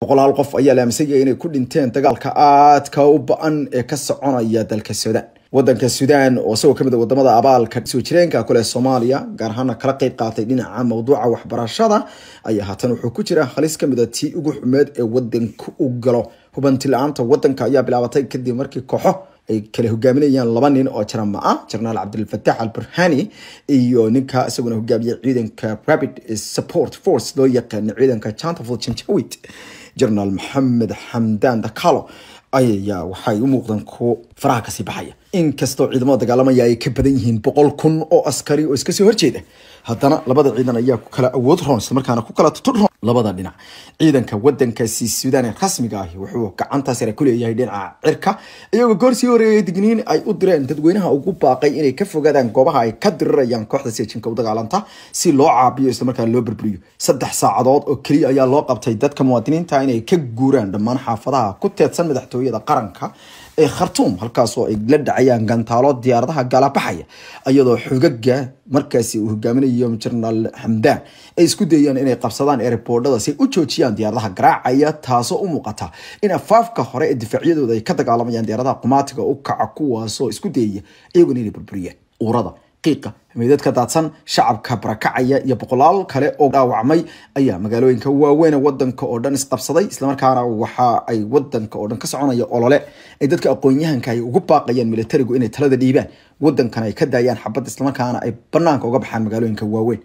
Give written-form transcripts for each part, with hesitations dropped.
Boqolaal qof ayaa la aaminsan yahay inay ku dhinteen dagaalka aadka u ba-an ee ka soconaya dalka Suudaan. Wadanka Suudaan oo isagoo kamid a wadamada abaalka soo jireenka kule Soomaaliya, gaar ahaana kala qeyb qaatay dhinaca mawduuca waxbarashada, ayaa haatan wuxuu ku jira halis kamid a tii ugu xumeed ee wadanka u galo. Hubanti la-aanta wadanka ayaa bilaabatay kadib markii kooxo ay kala hogaaminayaan laba nin oo jarama ah, Jenaraal Cabdilfatax Al Burhani iyo ninka isaguna hogaamiye ciidanka Rapid Support Force loo yaqaano ciidanka Chantaful Janjawid, Jenaraal Maxamed Xamdan Dakalo, ayaa waxay u muuqdaan kuwo faraha kasii baxaya. Inkastoo ciidamada dagaalamaya ay ka badan yihiin 100,000 oo askari oo iska soo horjeeda, haddana labada ciidan ayaa ku kala awood roon islamarkaana ku kala tutur roon labada dhinac. Ciidanka wadankaasi Suudaan ee rasmiga ahi wuxuu gacanta sare ku leeyahay dhinaca cirka, iyagoo goor sii horeeyay digniin ay u direen dadweynaha ugu baaqay inay ka fogaadaan goobaha ay ka dirirayaan kooxda seejinka u dagaalanta si loo caabiyo islamarkaana loo burburiyo. 3 saacadood oo keliya ayaa loo qabtay dadka muwaadiniinta inay ka guuraan dhammaan xaafadaha ku teedsan madaxtooyada qaranka ee Khartuum, halkaasoo ay la dhacayaan gantaalo diyaaradaha gaalabaxaya, iyadoo xogaga markaasi uu hogaaminayo Jenaraal Xamdaan ay isku dayaan inay qabsadaan airboordhada si ay u joojiyaan diyaaradaha garaacaya, taasoo u muuqata in afaafka hore ee difaacyadooda ay ka dagaalamayaan diyaaradaha qumaatiga u kaca, kuwaasoo isku dayaya iyaguna inay burburiyaan. Uurada qiiqa, meydadka daadsan, shacabka barakacaya iyo boqolaal kale oo dhaawacmay ayaa magaalooyinka waaweyn ee wadanka oo dhan isqabsaday, islamarkaana waxa ay wadanka oo dhan ka soconaya olole ay dadka aqoon-yahanka ay ugu baaqayaan militarigu inay talada dhiibaan, wadankana ay ka daayaan xabad, islamarkaana ay banaanka uga baxaan magaalooyinka waaweyn.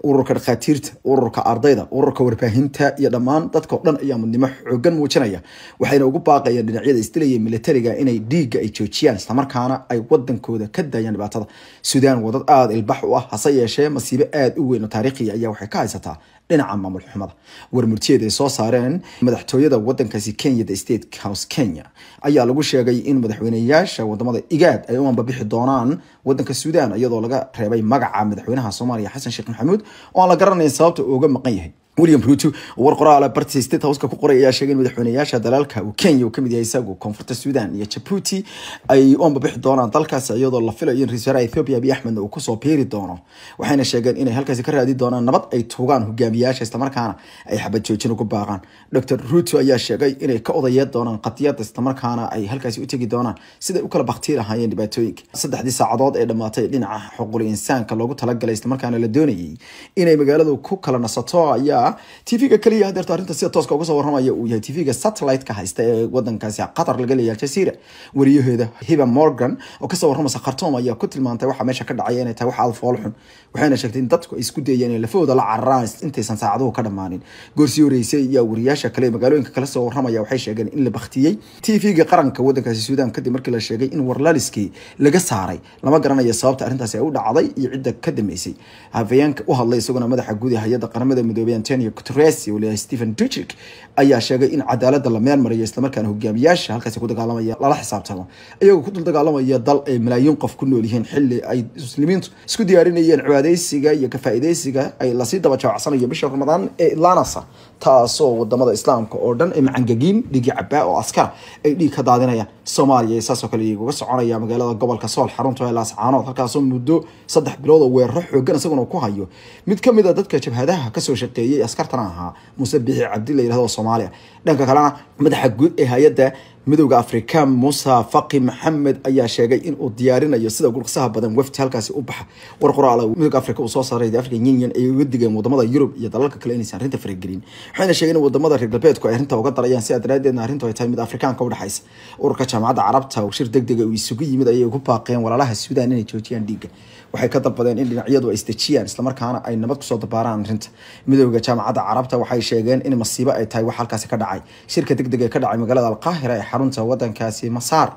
Ururka dhakhaatiirta, ururka ardayda, ururka warbaahinta iyo dhammaan dadka oo dhan ayaa midnimo xoogan muujinaya, waxayna ugu baaqayaan dhinacyada isdilaya militariga inay dhiigga ay joojiyaan, islamarkaana ay wadankooda ka daayaan dhibaatada. Suudaan waa dad aada ilbax u ah, hase yeeshee masiibo aada u weyn oo taariikhiya ayaa waxay ka haysataa dhinaca maamul xumada. War murtiyeed ay soo saareen madaxtooyada wadankaasi Kenya, the State House Kenya, ayaa lagu sheegay in madaxweyneyaasha wadamada IGAD ay u ambabixi doonaan wadanka Suudaan, iyadoo laga reebay magaca madaxweynaha Soomaaliya Xasan Sheekh Maxamuud oo aan la garanayn sababta uu uga maqan yahay. William Ruto war qoraal barti State House-ka ku qoray ayaa sheegay in madaxweyneyaasha dalalka uu Kenya uu kamid yahay isagu, Koonfurta Suudaan iyo Djibouti ay u ambabixi doonaan dalkaasi, iyadoo la filayo in ra'iisul wasaaraha Ethiopia Abiy Ahmed uu kusoo biiri doono. Waxayna sheegeen inay halkaasi ka raadi doonaan nabad ay tuugaan hogaamiyaasha, islamarkaana ay xabad joojin ugu baaqaan. Dr Ruto ayaa sheegay inay ka odayeed doonaan qadiyadda, islamarkaana ay halkaasi u tegi doonaan siday u kala baktii lahaayeen dhibaatooyinka. 3dii saacadood ee dhammaatay dhinaca xuquuqul insaanka loogu talagalay, islamarkaana la doonayay inay magaaladu ku kala nasato, ayaa TV-ga kaliya hadeerto arrinta sida tooska uga soo warramaya uu yahay TV-ga satellite-ka haysta ee wadankaasi Qatar laga leeyahay, Aljazeera. Wariyaheeda Hiba Morgan oo kasoo warramaysa Khartoum ayaa ku tilmaantay waxa meesha ka dhacaya inay tahay wax aada fool xun, waxayna sheegtay in dadku ay isku dayeen inay lafahooda la cararaan intaysan saacaduhu ka dhammaanin. Goorsii horeysay ayaa wariyaasha kale ee magaalooyinka kala soo warramaya waxay sheegeen in la baktiyey TV-ga qaranka wadankaasi Suudaan kadib markii la sheegay in warlaliskii laga saaray. Lama garanayo sababta arrintaasi ay u dhacday iyo cidda ka dambeysay. Hafayeenka u hadlay isaguna madaxa guud ee hay-adda Qaramada Midoobay Antonio Guterres oo leeyahay Stephen Dujarric ayaa sheegay in cadaaladda la meel mariyo, islamarkaana hogaamiyaasha halkaasi ku dagaalamaya lala xisaabtamo, iyagoo ku dul dagaalamaya dal ay malaayiin qof ku nool yihiin xilli ay muslimiintu isku diyaarinayeen cibaadeysiga iyo ka faa'iideysiga ay lasii daba jaacsanayo bisha Ramadaan ee idlaanasa, taasoo wadamada islaamka oo dhan ay macangagiin dhigi cabaa oo askara ay dhiig ka daadinayaan. Soomaaliya saasoo kale uga soconaya magaalada gobolka Sool xarunta Laascaanood, halkaasoo muddo 3 bilood oo weeraro xoogan isaguna ku hayo mid ka mid a dadka jabhadaha kasoo shaqeeyay askartana ahaa, Muuse Bixi Cabdi la yirahdo Soomaaliya. Dhanka kalena madaxa guud ee hay-adda Midowda Afrika Muuse Faqi Maxamed ayaa sheegay in uu diyaarinayo sida ugu dhaqsaha badan wafdi halkaasi u baxa. War qoraal Midowda Afrika uu soo saaray, The African Union, ay uga digeen wadamada Yurub iyo dalalka kale inaysan arrinta faragelin, waxayna sheegeen in wadamada reer galbeedku ay arrinta uga darayaan, sidaa daraadeedna arrintu ay tahay mid Afrikaanka u dhexaysa. Ururka Jaamacadda Carabta oo shir degdega uu isugu yimid ayay ugu baaqeen walaalaha Suudaan inay joojiyaan dhiigga. Waxay ka dalbadeen in dhinacyadu ay isdejiyaan, islamarkaana ay nabad kusoo dabaaraan arrinta. Midowda Jaamacadda Carabta waxay sheegeen in masiibo ay tahay wax halkaasi ka dhacay. Shirka degdega ee ka dhacay magaalada Alqaahira ee xarunta wadankaasi Masaar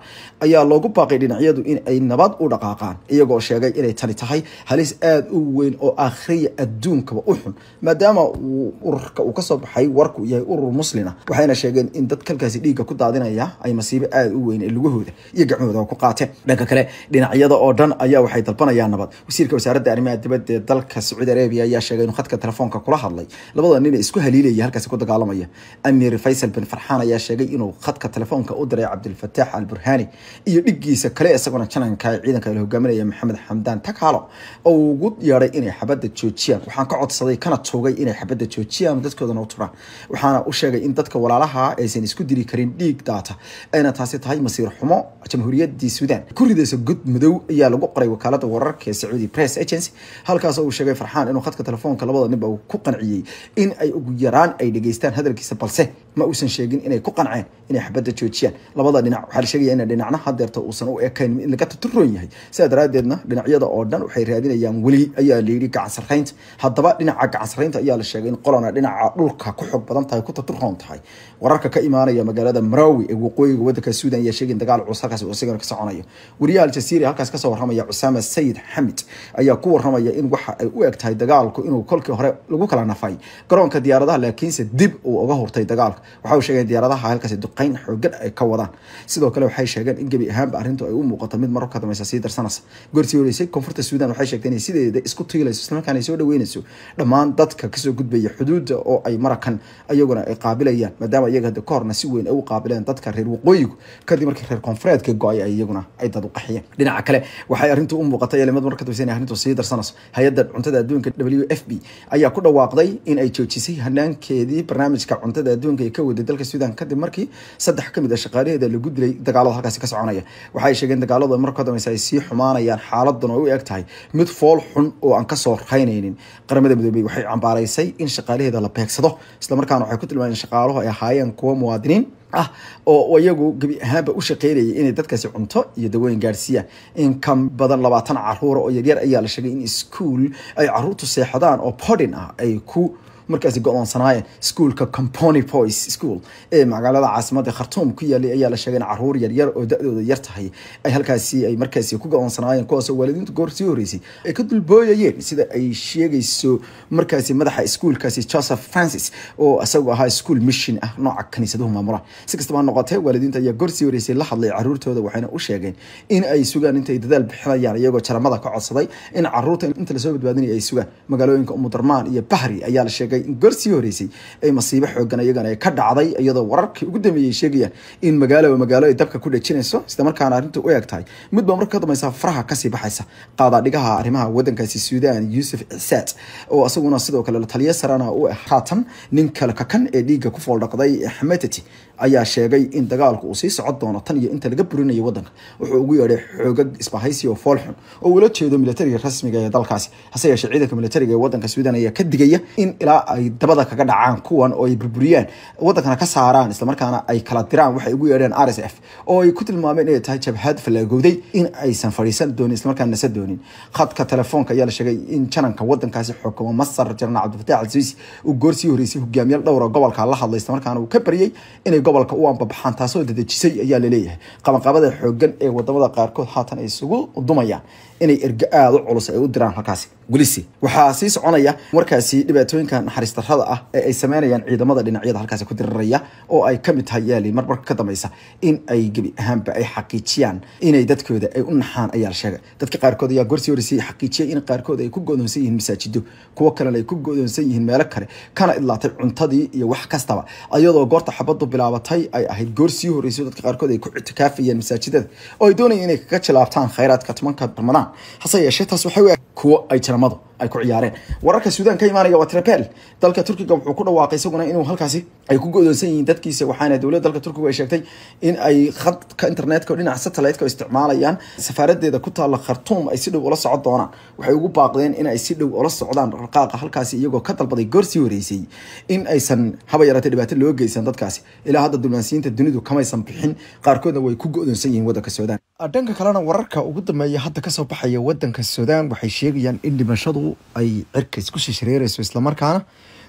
ayaa loogu baaqay dhinacyadu in ay nabad u dhaqaaqaan, iyagoo sheegay inay tani tahay halis aada u weyn oo aakhriya adduunkaba u xun, maadaama uu ururka uu kasoo baxay warku yahay urur muslina. Waxayna sheegeen in dad kalkaasi dhiigga ku daadinaya ay masiibo aada u weyn ee lugahooda iyo gacmahooda ku qaateen. Dhanka kale dhinacyada oo dhan ayaa waxay dalbanayaan nabad. nabad. Wasiirka wasaaradda arrimaha dibadda ee dalka Sacuudi Arabia ayaa sheegay inuu khadka telefoonka kula hadlay labada nin ee isku haliilaya halkaasi ku dagaalamaya. Amiir Faysal bin Farxaan ayaa sheegay inuu khadka telefoonka u diray Cabdilfataax Al-Burhani iyo dhiggiisa kale isaguna jananka ciidanka la hogaaminaya Maxamed Xamdaan Takalo oo ugu yeeray inay xabadda joojiyaan. Waxaan ka codsaday kana toogay inay xabadda joojiyaan dadkoodana u turaan. Waxaana u sheegay in dadka walaalaha aysan isku dili karin dhiig daata, ayna taasi tahay masiir xumo jamhuuriyaddii Suudaan ku ridaysa god madow, ayaa lagu qoray wakaaladda wararka ee Sacuudi Press Agency. Halkaas oo uu sheegay Farxaan inuu khadka telefoonka labada ninba uu ku qanciyey in ay ugu yaraan ay dhageystaan hadalkiisa, balse ma uusan sheegin inay ku qanceen inay xabadda joojiyaan. Labada dhinac waxaa la sheegaya in dhinacna hadeerta uusan u ekayn in laga tuturoon yahay, sidaa daraaddeedna dhinacyada oo dhan waxay raadinayaan weli, ayaa la yidhi, gacan sarreynta. Haddaba dhinaca gacan sarreynta ayaa la sheegay in qolana dhinaca dhulka ku xog badan tahay, ku tuturoon tahay. Wararka ka imaanaya magaalada Marawi ee waqooyiga waddanka Suudan ayaa sheegay in dagaal culus halkaas uu isagana ka soconayo. Wariyaha Al Jazeera halkaas kasoo warramaya Cusaama Sayid Xamid ayaa ku warramaya in waxa ay u eg tahay dagaalku inuu kolkii hore lagu kala nafay garoonka diyaaradaha, laakiinse dib uu uga hurtay dagaalka. Waxa uu sheegay in diyaaradaha halkaasi duqeyn xoogan ay ka wadaan. Sidoo kale waxay sheegeen in gebi ahaanba arrintu ay u muuqato mid mararka dambaysa sii darsanaysa. Goortii horeysay koonfurta Suudaan waxay sheegtay inay sideeda isku tiilayso islamarkaana ay soo dhaweynayso dhammaan dadka kasoo gudbaya xuduudda oo ay marakan ayaguna ay qaabilayaan, maadaama iyaga hadda ka horna si weyn ay u qaabileen dadka reer waqooyigu kadib markii reer koonfureedka go-ay ay iyaguna ay dad u qaxiyeen. Dhinaca kale waxay arrintu u muuqatay elimad marka dambaysa inay arrintu sii darsanayso. Hay-adda cuntada adduunka WFP ayaa ku dhawaaqday in ay joojisay hanaankeedii barnaamijka cuntada adduunka ee ka waday dalka Suudaan kadib markii 3 ka mid ah shaqaalaheeda lagu dilay dagaalada halkaasi ka soconaya. Waxay sheegeen dagaaladu marka dambaysa ay sii xumaanayaan, xaaladuna ay u eg tahay mid fool xun oo aan kasoo raynaynin. Qaramada Midoobay waxay cambaaraysay in shaqaalaheeda la beegsado, islamarkaana waxay ku tilmaameen in shaqaaluhu ay ahaayeen kuwo muwaadiniin ah oo iyagu gebi ahaanba u shaqeynayay inay dadkaasi cunto iyo dawooyin gaarsiiyaan. In ka badan 20 caruur oo yaryar ayaa la sheegay in iskuul ay caruurtu seexdaan oo podin ah ay ku markaasi go-doonsanaayeen. Iskuulka Compony Boys School ee magaalada caasimadda Khartoum ku yaalay ayaa la sheegay in caruur yaryar oo da-dooda yar tahay ay halkaasi ay markaasi ku go-doonsanaayeen, kuwaasoo waalidiintu goor sii horeysay ay ka dulbooyayeen, sida ay sheegayso markaasi madaxa iskuulkaasi Joseph Francis oo isagu ahaa iskuul mission ah nooca kaniisaduhu maamulaan. Si kastaba ha noqotee, waalidiinta ayaa goor sii horeysay la hadlay caruurtooda, waxayna u sheegeen in ay sugaan intay dadaal bixinayaan, iyagoo jaramada ka codsaday in caruurta inta lasoo badbaadinaya ay sugaan. Magaalooyinka Umudarmaan iyo Bahri ayaa la sheegay in goor sii horeysay ay masiibo xoogan iyagana ay ka dhacday, iyadoo wararkii ugu dambeeyey sheegayaan in magaalo magaalo ay dabka ku dhejinayso, isla markaana arrintu u eg tahay midba marka ka dambaysa faraha kasii baxaysa. Qaadaadhigaha arrimaha waddankaasi Suudaan Yuusuf Cisaad oo isaguna sidoo kale la taliyo sarana u ah haatan ninka kakan ee dhiigga ku fooldhaqday Xametati ayaa sheegay in dagaalku uu sii socon doono tan iyo inta laga burinayo waddanka. Wuxuu ugu yeedhay xoogag isbahaysi oo foolxun oo ula jeedo militariga rasmiga ee dalkaasi. Hase yeeshee ciidanka militariga ee waddanka Suudaan ayaa ka digaya in ilaa ay dabada kaga dhacaan kuwan oo ay burburiyaan waddankana ka saaraan, islamarkaana ay kala diraan waxay ugu yeedheen RSF oo ay ku tilmaameen inay tahay jabhad fallaagowday, in aysan fadhiisan doonin islamarkaana nasa doonin. Khadka telefoonka ayaa la sheegay in jananka waddankaasi xukuma Masar Janaraal Cabdilfataax Al-Siisi uu goor sii horeysay hogaamiyaal dhowr gobolka la hadlay, islamarkaana uu ka baryay inay gobolka u anbabaxaan, taasoo dedejisay ayaa laleeyahay qabanqaabada xooggan ee wadamada qaarkood haatan ay isugu dumayaan inay ergo aada u culus ay u diraan halkaasi. Welisi waxaa sii soconaya markaasi dhibaatooyinka naxariis darrada ah ee ay sameynayaan ciidamada dhinacyada halkaasi ku diriraya, oo ay kamid tahay yaali marmarka ka dambaysa in ay gebi ahaanba ay xaqiijiyaan inay dadkooda ay u naxaan ayaa la sheegay. Dadka qaarkood ayaa gorsii horeysay xaqiijiyay in qaarkood ay ku go'doonsan yihiin masaajido, kuwo kalena ay ku go'doonsan yihiin meelo kale, kana idlaatay cuntadii iyo wax kastaba, iyadoo goorta xabadu bilaabatay ay ahayd goor sii horeysay. Dadka qaarkood ay ku ictikaafayeen masaajidada oo ay doonayeen inay kaga jilaabtaan khayraadka 10-ka Ramadaan. Hase yeeshee taas waxay kuwo ay jaramadu ay ku ciyaareen. Wararka Suudaan ka imaanaya waa Trapel. Dalka Turkiga wuxuu ku dhawaaqay isaguna inuu halkaasi ay ku go'doonsan yihiin dadkiisa, waxaana dowladda dalka Turkiga ay sheegtay in ay khadka internetka oo dhinaca satellite-ka isticmaalayaan safaaradeeda ku taalla Khartoum ay si dhow ula socon doonaan. Waxay ugu baaqdeen in ay si dhow ula socdaan dhaqaaqa halkaasi, iyagoo ka dalbaday goor sii horeysay in aysan haba yaraatee dhibaato loo geysan dadkaasi. Ilaa hadda diblomaasiyiinta dunidu kamaysan bixin, qaarkoodna way ku go'doonsan yihiin waddanka Suudaan. Dhanka kalena wararka ugu dambeeya hadda kasoo baxaya waddanka Suudaan waxay sheegayaan in dhimashadu ay cirka isku shishireerayso, islamarkaana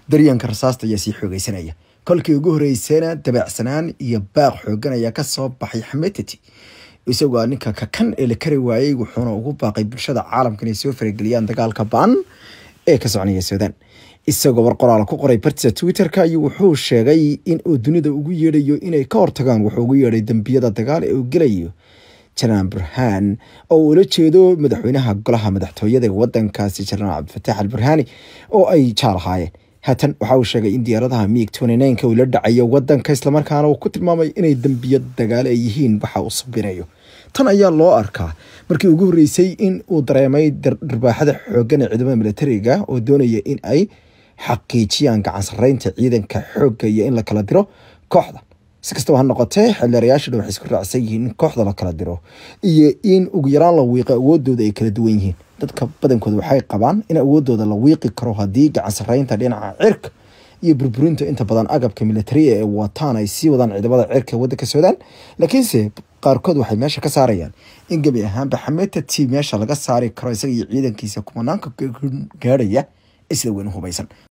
daryanka rasaasta ayaa sii xoogeysanaya. Kolkii ugu horeysayna dabeecsanaan iyo baaq xoogan ayaa kasoo baxay Xametati, isagoo ninka kakan ee la kari waayey, wuxuuna ugu baaqay bulshada caalamka inay soo farageliyaan dagaalka ba'an ee ka soconaya Suudaan. Isagoo war qoraal ku qoray bartiisa Twitterka ayuu wuxuu sheegay in uu dunida ugu yeedhayo inay ka hortagaan wuxuu ugu yeedhay dembiyada dagaal ee uu gelayo Jenaraal Burhaan oo uu ula jeedo madaxweynaha golaha madaxtooyada ee wadankaasi Jenaraal Cabdifataax Al Burhaani oo ay jaal ahaayeen. Haatan waxa uu sheegay in diyaaradaha MiG 29 uu la dhacayo wadanka, islamarkaana uu ku tilmaamay inay dembiyo dagaal ay yihiin waxa uu sabirayo. Tan ayaa loo arkaa markii ugu horreysay in uu dareemay dharbaaxada xooggan ee ciidamada militariga oo doonaya in ay xaqiijiyaan gacan sarreynta ciidanka xoogga iyo in la kala diro kooxda. Si kastaba ha noqotee, xildhibaanayaashu waxay isku raacsan yihiin in kooxda la kala diro iyo in ugu yaraan la wiiqo awoodooda ay kala duwan yihiin. Dadka badankooda waxay qabaan in awoodooda la wiiqi karo haddii gacan sarreynta dhinaca cirka iyo burburinta inta badan agabka militariga ee wataan ay sii wadaan ciidamada cirka waddanka Suudaan. Laakiinse qaarkood waxay meesha ka saarayaan in gebi ahaanba Xameeta meesha laga saari karo isaga iyo ciidankiisa kumanaanka gaadhaya ee sida weyn u hubaysan.